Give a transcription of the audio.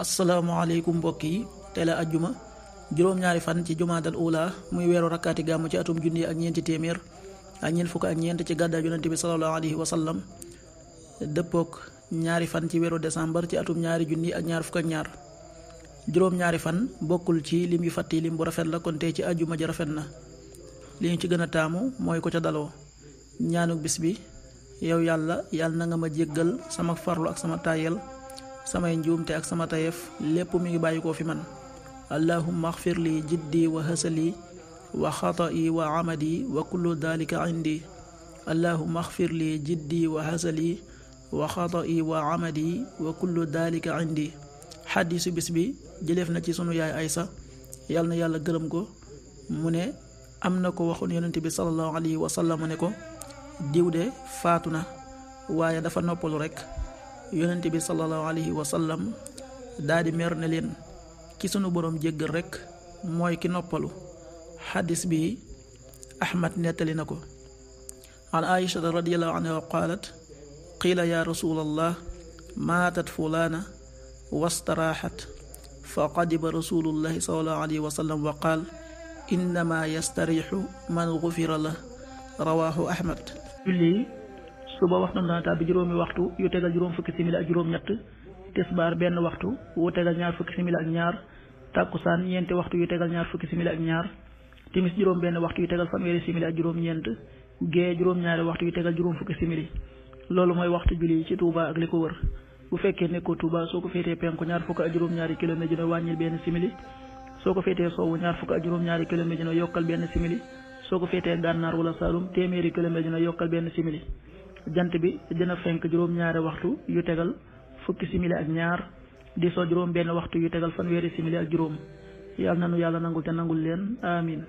asalaamaaleykum mbokk yi tey la ajjuma juróom-ñaari fan ci jumaadal ula muy weeru rakkaati gàmmu ci atum junni ak ñeenti téeméer ak ñeent fukk ak ñeent ci gàddaay yonente bi sallallahu alayhi wa sallam dëppook ñaari fan ci weeru décembre ci atum ñaari junni ak ñaar fukk ak ñaar juróom-ñaari fan bokkul ci lim yu fàtti lim bu rafet la kon tey ci ajjuma ji rafet na li ñu ci gën a taamu mooy ko ca daloo ñaanuk bis bi yow yàlla na nga ma jéggal sama farlu ak sama tayel samay njuumte ak sama tayef lépp mi ngi bàyyi koo fi man allahumma axfir li jiddi wa hasali wa xata'i wa amadi wa kullu dalika indi allahumma axfir li jiddi wa hasali wa xata'i wa amadi wa kullu dalika indi xaddisu bis bi jëleef na ci sunu yaay Aysa yàlla na yàlla gërëm ko mu ne am na ko waxoon yonente bi sallallahu alayhi wa sallam ne ko diw de faatu na waaye dafa noppalu rekk yonente bi sallallahu alayhi wa sallam daadi mer ne leen ki sunu boroom jéggal rekk mooy ki noppalu xaddis bi ahmad nettali na ko an aishata radiallahu anha qaalat qiila ya rasulallah maatat fulaana wastaraaxat fa qadiba rasulullahi sallallahu alayhi wa sallam wa qaal innama yastarixu man gufira la rawaahu ahmad julli suba waxtu dana tàbbi juróomi waxtu yu tegal juróom fukki simili ak juróom ñett tisbaar benn waxtu wu tegal ñaar fukki simili ak ñaar tàkkusaan ñeenti waxtu yu tegal ñaar fukki simili ak ñaar timis juróom benn waxtu yu tegal fanweeri simili ak juróom ñeent gee juróom-ñaari waxtu yu tegal juróom fukki simili loolu mooy waxtu julli ci Touba ak li ko wër bu fekkee nekkoo Touba soo ko féetee penku ñaar fukk ak juróom-ñaari kilomètre dina wàññil benn simili soo ko féetee sowwu ñaar fukk ak juróom-ñaari kilomètre dina yokkal benn simili soo ko féetee gànnaar wala Saalum téeméeri kilomètre dina yokkal benn simili jant bi dina fenk juróom-ñaari waxtu yu tegal fukki simili ak ñaar di soo juróom benn waxtu yu tegal fanweeri simili ak juróom yàlla nanu yàlla nangul te nangul leen amin